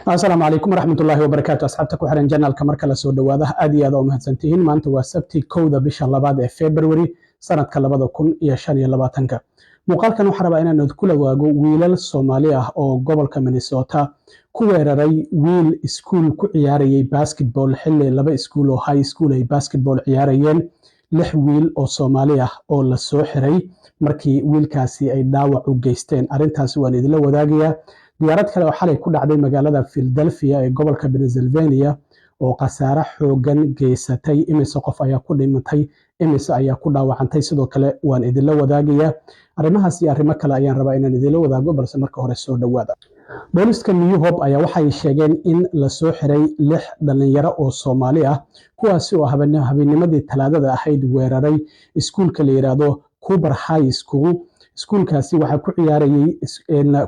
Asalaamu calaykum waraxmatullaahi wabarakaatu. Asxaabta ku xiran channelka, marka la soo dhowaada, aad iyo aad u mahadsantihiin. Maanta waa Sabti, 1-da bisha labaad ee February, sanadka 2025-ka. Muuqaalkan waxaa rabaa inaan kula wadaago wiilal Soomaali ah oo gobolka Minnesota ku weeraray wiil iskuul ku ciyaarayay basketball, xilli laba iskuul oo high school ay basketball ciyaarayeen. Lix wiil oo Soomaali ah oo la soo xiray markii wiilkaasi ay dhaawac u geysteen, arrintaasi waan idinla wadaagayaa. Diyaarad kale oo xalay ku dhacday magaalada Philadelphia ee gobolka Pennsylvania oo khasaare xoogan geysatay, imise qof ayaa ku dhimatay, imise ayaa ku dhaawacantay? Sidoo kale waan idinla wadaagayaa. Arrimahaas iyo arrimo kale ayaan rabaa inaan idinla wadaago, balse marka hore soo dhowaada. Booliska New Hope ayaa waxay sheegeen in lasoo xiray lix dhalinyaro oo Soomaali ah, kuwaasi oo habeennimadii Talaadada ahayd weeraray iskuulka la yidhaahdo Cooper High School. Iskuulkaasi waxaa ku ciyaarayay,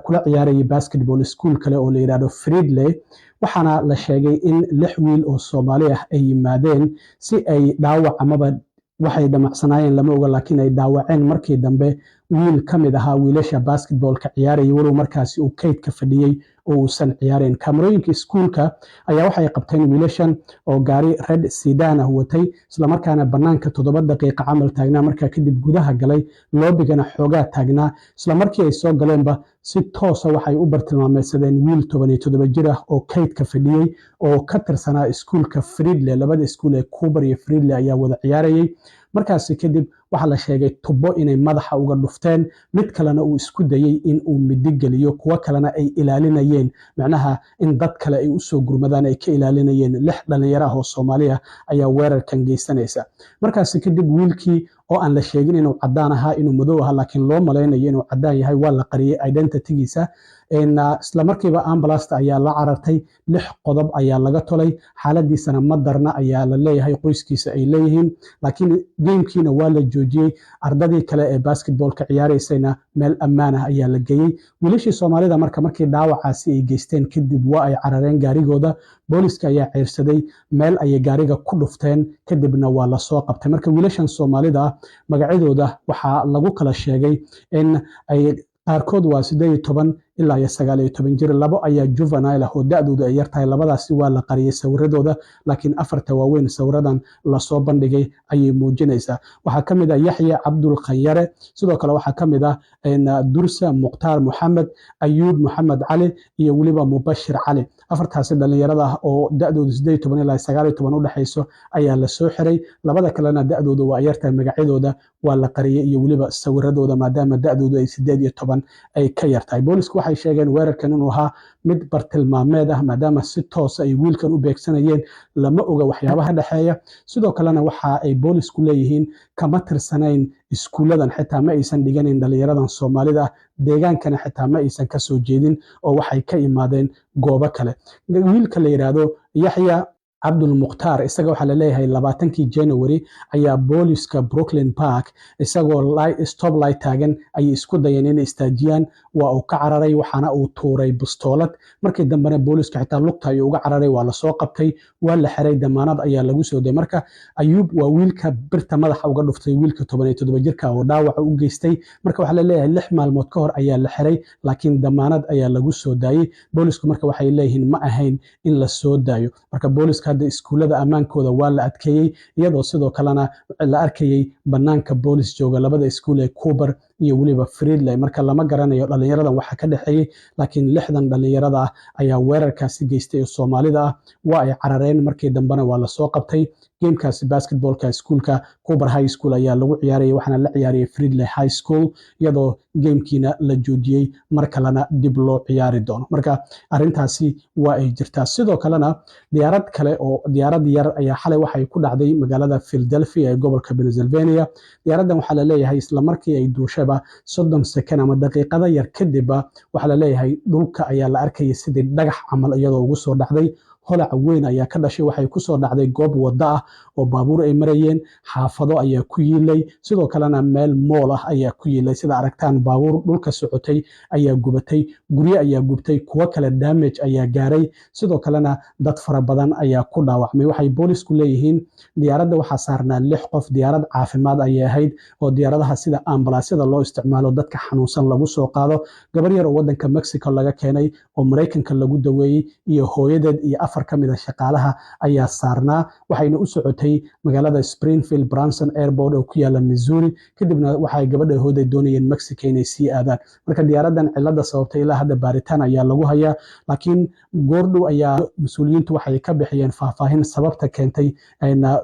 kula ciyaarayay basketball iskuul kale oo la yidhaahdo Fridley, waxaana la sheegay in lix wiil oo Soomaali ah ay yimaadeen si ay dhaawac amaba waxay dhamacsanaayeen lama oga, laakiin ay dhaawaceen markii dambe wiil ka mid ahaa wiilasha basketballka ciyaarayay, walow markaasi uu kaydka fadhiyey oo uusan ciyaareen. Kaamarooyinka iskuulka ayaa waxay qabteen wiilashan oo gaari red sedan ah watay, islamarkaana bannaanka 7 daqiiqa camal taagnaa, markaa kadib gudaha galay, loobigana xoogaa taagnaa. Islamarkii ay soo galeenba si toosa waxay u bartilmaameysadeen wiil 17 jir ah oo kaydka fadhiyey oo ka tirsanaa iskuulka Fridley. Labada iskuul ee Cooper iyo Fridley ayaa wada ciyaarayay. Markaasi kadib waxaa la sheegay tubo inay madaxa uga dhufteen, mid kalena uu isku dayey in uu midi geliyo, kuwo kalena ay ilaalinayeen, macnaha in dad kale ay usoo gurmadaan ay ka ilaalinayeen. Lix dhalinyaro ah oo Soomaali ah ayaa weerarkan geysanaysa. Markaasi kadib wiilkii oo aan la sheegin inuu cadaan ahaa, inuu madow ahaa, laakiin loo malaynayo inuu cadaan yahay, waa la qariyey identitygiisa. Isla markiiba ambulance-ta ayaa la carartay, lix qodob ayaa laga tolay. Xaaladiisana ma darna ayaa la leeyahay, qoyskiisa ay leeyihiin, laakiin gamekiina waa la joojiyey. Ardadii kale ee basketballka ciyaareysayna meel ammaan ah ayaa la geeyey. Wiilashii Soomaalida marka markii dhaawacaasi ay geysteen kadib waa ay carareen gaarigooda. Booliska ayaa ceyrsaday, meel ayay gaariga ku dhufteen, kadibna waa lasoo qabtay. Marka wiilashan Soomaalida ah magacyadooda waxaa lagu kala sheegay in ay qaarkood waa 18 ilaa iyo 19 jir. Labo ayaa juvenile ah oo da'doodu ay yartahay, labadaasi waa la qariyey sawiradooda, laakiin afarta waaweyn sawiradan lasoo bandhigay ayay muujinaysaa. Waxaa ka mid ah Yaxya Cabdul Khanyare, sidoo kale waxaa ka mid ah Dursa Mukhtaar Moxamed, Ayuub Moxamed Cali iyo weliba Mubashir Cali. Afartaasi dhalinyarada ah oo da'doodu 18 ilaa 19 u dhexayso ayaa lasoo xiray. Labada kalena da'doodu waa yartahay, magacyadooda waa la qariyey iyo weliba sawiradooda, maadaama da'doodu ay 18 ay ka yartahay. Boolisku waxay sheegeen weerarkan inuu ahaa mid bartilmaameed ah, maadaama si toosa ay wiilkan u beegsanayeen. Lama oga waxyaabaha dhexeeya. Sidoo kalena waxa ay boolisku leeyihiin kama tirsanayn iskuuladan, xitaa ma aysan dhiganayn dhalinyaradan Soomaalida ah, deegaankana xitaa ma aysan kasoo jeedin oo waxay ka imaadeen goobo kale. Wiilka la yidhaahdo Yaxya Cabdul Mukhtaar, isaga waxaa laleeyahay 20-kii January ayaa booliska Brooklyn Park isagoo stoplight taagan ayay isku dayeen inay istaajiyaan. Waa uu ka cararay, waxaana uu tuuray bustoolad. Markii dambena booliska xitaa lugta ayuu uga cararay. Waa lasoo qabtay, waa la xiray, damaanad ayaa lagu soo day. Marka Ayuub waa wiilka birta madaxa uga dhuftay wiilka 17 jirka oo dhaawaca u geystay. Marka waxaa laleeyahay 6 maalmood ka hor ayaa la xiray, laakiin damaanad ayaa lagu soo daayey. Boolisku marka waxay leeyihiin ma ahayn in la soo daayo. Marka booliska hadda iskuullada ammaankooda waa la adkeeyey, iyadoo sidoo kalena la arkayey banaanka boolis jooga labada iskuul ee Cooper iyo weliba Fridley. Marka lama garanayo dhalinyaradan waxa ka dhexeeyey, laakiin lixdan dhalinyarada ah ayaa weerarkaasi geystay oo Soomaalida ah. Waa ay carareen, markii dambena waa lasoo qabtay. Gamekaasi basketballka iskuulka Cooper High School ayaa lagu ciyaarayay, waxaana la ciyaarayay Fridley High School, iyadoo gamekiina la joojiyey, mar kalena dib loo ciyaari doono. Marka arrintaasi waa ay jirtaa. Sidoo kalena diyaarad kale oo diyaarad yar ayaa xalay waxay ku dhacday magaalada Philadelphia ee gobolka Pennsylvania. Diyaaraddan waxaa la leeyahay isla markii ay duushaba 30 second ama daqiiqada yar kadibba waxaa la leeyahay dhulka ayaa la arkayay sidii dhagax camal iyadoo ugu soo dhacday. Holac weyn ayaa ka dhashay. Waxay kusoo dhacday goob waddo ah oo baabuur ay marayeen. Xaafado ayaa ku yiilay, sidoo kalena meel mall ah ayaa ku yiilay. Sida aragtaan, baabuur dhulka socotay ayaa gubatay, guryo ayaa gubtay, kuwo kale damage ayaa gaaray, sidoo kalena dad fara badan ayaa ku dhaawacmay. Waxay boolisku leeyihiin diyaaradda waxaa saarnaa lix qof. Diyaarad caafimaad ayay ahayd oo diyaaradaha sida ambalaasyada loo isticmaalo, dadka xanuunsan lagu soo qaado. Gabar yar oo wadanka Mexico laga keenay oo Maraykanka lagu daweeyey iyo hooyadeed iyo afar ka mid a shaqaalaha ayaa saarnaa. Waxayna u socotay magaalada Springfield Branson Airport oo ku yaala Missouri. Kadibna waxay gabadha hooyadeed doonayeen Mexico inay sii aadaan. Marka diyaaraddan cilada sababtay ilaa hadda baaritaan ayaa lagu hayaa, laakiin goordhow ayaa mas-uuliyiintu waxay ka bixiyeen faahfaahin sababta keentay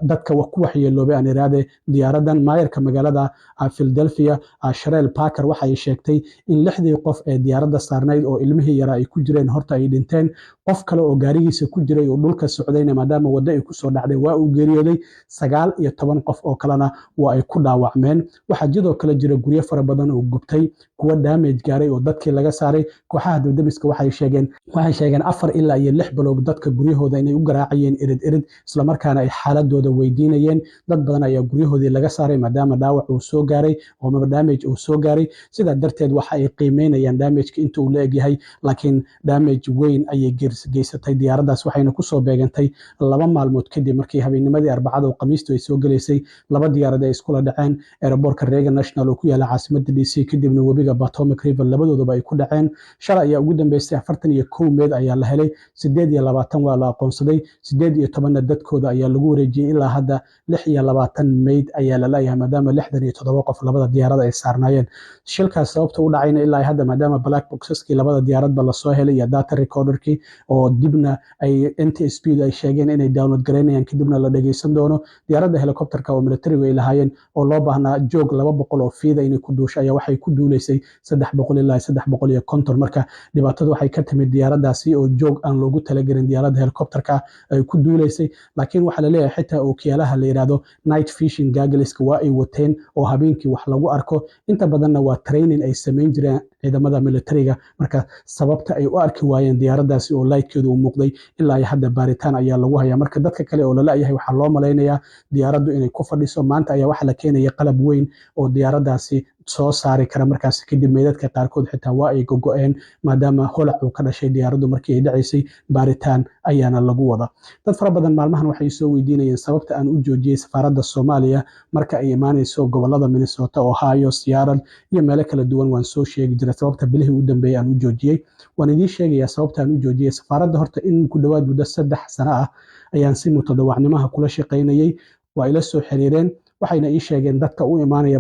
dadka ku waxyeeloobay, aan iraade, diyaaraddan. Maayarka magaalada Philadelphia, Cherelle Parker, waxay sheegtay in lixdii qof ee diyaaradda saarnayd oo ilmihii yaraa ay ku jireen horta ay dhinteen. Qof kale oo gaarigiisa ku jiray oo dhulka socdayna, maadaama waddo ay kusoo dhacday, waa uu geeriyooday. 19 qof oo kalena waa ay ku dhaawacmeen. Waxaa sidoo kale jira guryo fara badan oo gubtay, kuwa damage gaaray oo dadkii laga saaray. Kooxaha dabdemiska waxay sheegeen 4 ilaa iyo 6 block dadka guryahooda inay u garaacayeen irid irid, islamarkaana ay xaaladooda weydiinayeen. Dad badan ayaa guryahoodii laga saaray maadaama dhaawac uu soo gaaray oo damage uu soo gaaray. Sidaa darteed waxa ay qiimeynayaan damageka inta uu la egyahay, laakiin damage weyn ayay geysatay diyaaraddaas. Waxayna kusoo beegantay 2 maalmood kadib markii habeennimadii Arbacada oo Khamiistu ay soo gelaysay laba diyaarad ay iskula dhaceen airportka Reagan National oo ku yaala caasimadda DC, kadibna webiga Potomac River labadoodaba ay ku dhaceen. Shalay ayaa ugu dambeysay. 41 meed ayaa la helay, 28 waa la aqoonsaday, 18-na dadkooda ayaa lagu wareejiyey. Ilaa hadda 26 meyd ayaa la leeyahay, maadaama 67 qof labada diyaarad ay saarnaayeen. Shilkaas sababta u dhacayna ilaa hadda, maadaama black boxeskii labada diyaaradba lasoo helay iyo data recorderkii oo dibna ay NTSB ay sheegeen inay download garaynayaan, kadibna la dhageysan doono. Diyaaradda helicopterka oo militarigu ay lahaayeen oo loo baahnaa joog 200 oo feet inay ku duusho ayaa waxay ku duuleysay 300 ilaa 350. Marka dhibaatadu waxay ka timid diyaaraddaasi oo joog aan loogu talagelin diyaaradda helicopterka ay ku duuleysay. Laakiin waxaa laleeyahay xitaa ookiyaalaha la yidhaahdo night vision goggleska waa ay wateen oo habeenkii wax lagu arko. Inta badanna waa training ay samayn jireen ciidamada militariga. Marka sababta ay u arki waayeen diyaaraddaasi oo lightkeedu uu muuqday, ilaa iyo hadda baaritaan ayaa lagu hayaa. Marka dadka kale oo lala-yahay waxaa loo malaynayaa diyaaraddu inay ku fadhiso. Maanta ayaa waxaa la keenaya qalab weyn oo diyaaraddaasi soo saari kara. Markaas kadib meydadka qaarkood xitaa waa ay gogo-een, maadaama holac uu ka dhashay diyaaraddu markii ay dhacaysay. Baaritaan ayaana lagu wada. Dad fara badan maalmahan waxay soo weydiinayeen sababta aan u joojiyey safaaradda Soomaaliya marka ay imaanayso gobolada Minnesota, Ohio, Seattle iyo meelo kala duwan. Waan soo sheegi jiray sababta bilihii u dambeeyey aan u joojiyey. Waan idiin sheegayaa sababta aan u joojiyey safaaradda. Horta in ku dhowaad muddo 3 sano ah ayaan si mutadawacnimaha kula shaqaynayay. Waa ila soo xiriireen, waxayna ii sheegeen dadka u imaanaya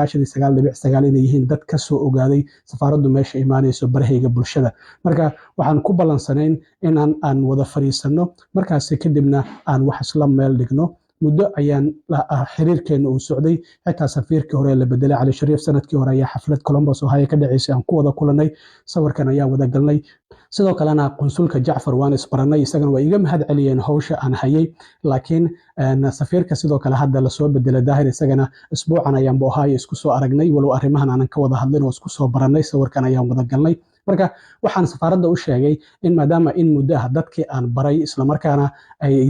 99.9% inay yihiin dad ka soo ogaaday safaaraddu meesha imaanayso barahayga bulshada. Marka waxaan ku ballansanayn inaan aan wada fariisanno, markaasi kadibna aan wax isla meel dhigno. Muddo ayaan xiriirkeena uu socday. Xitaa safiirkii hore la bedelay, Cali Shariif, sanadkii hore ayaa xaflad Columbus, Ohio ka dhaceysay aan ku wada kulanay. Sawirkan ayaa wada galnay. Sidoo kalena qunsulka Jacfar waan isbaranay, isagana waa iga mahad celiyeen hawsha aan hayay. Laakiin safiirka sidoo kale hadda lasoo bedelay, Daahir, isagana isbuucan ayaanba Ohio isku soo aragnay, walow arrimahan aanan ka wada hadlin oo isku soo barannay. Sawirkan ayaan wada galnay. Marka waxaan safaaradda u sheegay in maadaama in muddo ah dadkii aan baray, islamarkaana ay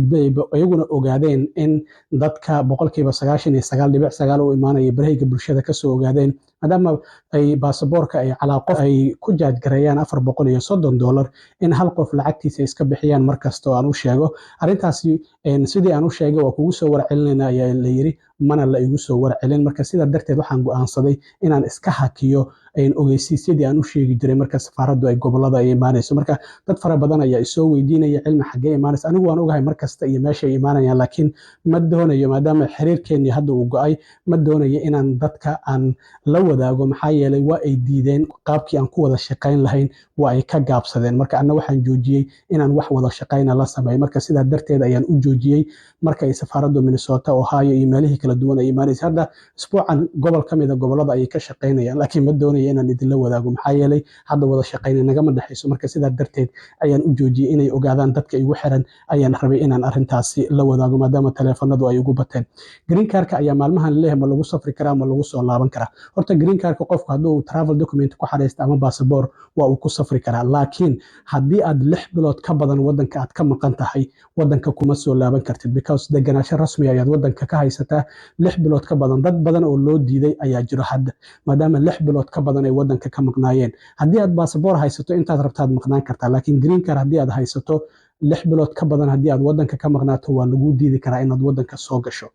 iyaguna ogaadeen in dadka 99.9% u imaanaya barahayga bulshada kasoo ogaadeen, maadaama ay baasaboorka ay calaa qof ay ku charge gareeyaan $430, in hal qof lacagtiisa iska bixiyaan. Markasta oo aan u sheego arrintaasi, sidii aan u sheegay waa kugu soo warcelinayna ayaa la yiri, mana la igu soo warcelin. Marka sidaa darteed waxaan go'aansaday inaan iska hakiyo ogeysiisyadii aan u sheegi jiray marka safaaraddu ay gobolada ay imaanayso. Marka dad fara badan ayaa isoo weydiinaya, "Cilmi, xaggee imaanaysa?" Anigu waan ogahay mar kasta iyo meeshay imaanayaan, laakiin ma doonayo, maadaama xiriirkeennii hadda uu go'ay, ma doonayo inaan dadka aan la wadaago, maxaa yeelay waa ay diideen qaabkii aan ku wada shaqayn lahayn, waa ay ka gaabsadeen. Marka anna waxaan joojiyey inaan wax wada shaqayna la sameeyo. Marka sidaa darteed ayaan u joojiyey marka ay safaaraddu Minnesota, Ohio iyo meelihii kala duwan ay imaanaysa. Hadda isbuucan gobol ka mida gobolada ayay ka shaqaynayaan, laakiin ma doonayo inaan idinla wadaago, maxaa yeelay hadda wada shaqayna nagama dhexayso. Marka sidaa darteed ayaan u joojiyey. Inay ogaadaan dadka igu xiran ayaan rabay inaan arrintaasi la wadaago, maadaama taleefanadu ay ugu bateen. Green cardka ayaa maalmahan leeyahay, ma lagu safri karaa, ma lagu soo laaban karaa? Horta Green cardka qofku hadduu travel document ku xareysta ama basaboor, waa uu ku safri karaa. Laakiin haddii aad 6 bilood ka badan wadanka aad ka maqan tahay, wadanka kuma soo laaban kartid, because deganaasho rasmi ayaad wadanka ka haysataa 6 bilood ka badan. Dad badan oo loo diiday ayaa jiro hadda, maadaama 6 bilood ka badan ay wadanka ka maqnaayeen. Haddii aad basaboor haysato, intaad rabtaad maqnaan kartaa. Laakiin green card haddii aad haysato, 6 bilood ka badan haddii aad wadanka ka maqnaato, waa lagu diidi karaa inaad wadanka soo gasho.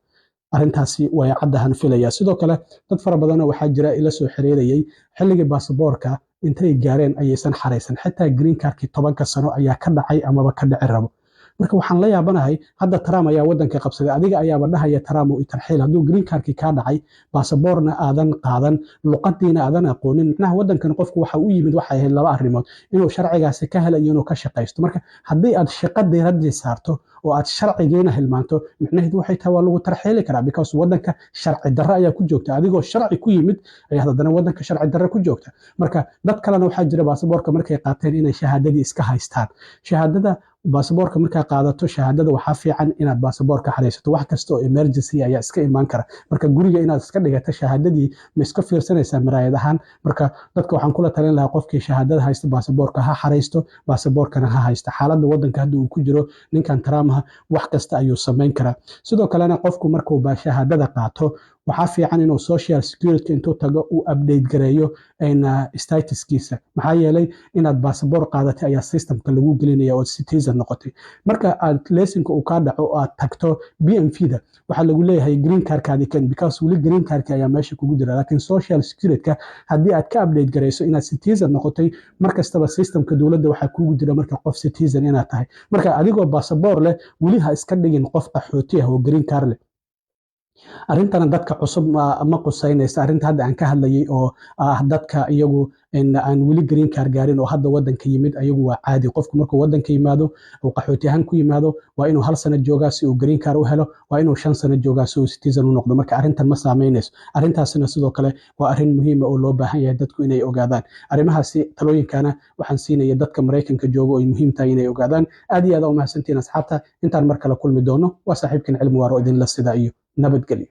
Arrintaasi way caddahan filaya. Sidoo kale, dad fara badanoo waxaa jira ila soo xiriirayay, xilligii baasaboorka intay gaareen ayaysan xaraysan. Xitaa green cardkii 10-ka sano ayaa ka dhacay amaba ka dhici rabo. Marka waxaan la yaabanahay, hadda Trump ayaa wadanka qabsaday, adiga ayaaba dhahaya Trump uu tarxiil. Hadduu green cardkii kaa dhacay, baasaboorna aadan qaadan, luqadiina aadan aqoonin, macnaha wadankan qofku waxa u yimid waxay ahayd laba arrimood: inuu sharcigaasi ka helo iyo inuu ka shaqaysto. Marka haddii aad shaqo diiradii saarto oo aad sharcigiina hilmaanto, micnaheedu waxay tahay waa lagu tarxiili karaa, because wadanka sharci darro ayaa ku joogta. Adigoo sharci ku yimid ayaa haddana wadanka sharci darro ku joogta. Marka dad kalena waxaa jira baasaboorka markay qaateen inay shahaadadii iska haystaan. Shahaadada baasaboorka markaa qaadato, shahaadada waxaa fiican inaad baasaboorka xaraysato. Wax kasta oo emergency ayaa iska imaan kara. Marka guriga inaad iska dhigato shahaadadii, ma iska fiirsanaysaa maraayad ahaan? Marka dadka waxaan kula talin lahaa, qofkii shahaadada haysta baasaboorka ha xaraysto, baasaboorkana ha haysta. Xaaladda wadanka hadda uu ku jiro ninkan Trumpaha, wax kasta ayuu samayn karaa. Sidoo kalena, qofku markuu baa shahaadada qaato, waxaa fiican inuu Social Security intuu tago uu update gareeyo statuskiisa. Maxaa yeelay, inaad baasaboor qaadatay ayaa systemka lagu gelinaya oo citizen noqotay. Marka aad lesinka uu kaa dhaco oo aad tagto BMV da, waxaa lagu leeyahay green cardkaadi ken, because weli green cardki ayaa meesha kugu jira. Laakiin Social Security-ka haddii aad ka update garayso inaad citizen noqotay, mar kastaba systemka dowladda waxaa kugu jira marka qof citizen inaad tahay. Marka adigoo baasaboor leh, weli ha iska dhigin qof qaxooti ah oo green card leh. Arrintana dadka cusub ma qusaynaysa. Arrinta hadda aan ka hadlayay oo ah dadka iyagu aan weli green card gaarin oo hadda wadanka yimid, ayagu waa caadi. Qofku markuu wadanka yimaado uu qaxooti ahaan ku yimaado, waa inuu hal sano joogaa si uu green card u helo, waa inuu 5 sano joogaa si uu citizen u noqdo. Marka arrintan ma saameynayso. Arrintaasina sidoo kale waa arrin muhiima oo loo baahan yahay dadku inay ogaadaan. Arrimahaasi talooyinkana waxaan siinaya dadka Maraykanka jooga oo ay muhiim tahay inay ogaadaan. Aad iyo aad u mahadsantihiin, asxaabta. Intaan mar kale kulmi doono, waa saaxiibkan Cilmi Waaro idinla sida iyo nabadgelyo.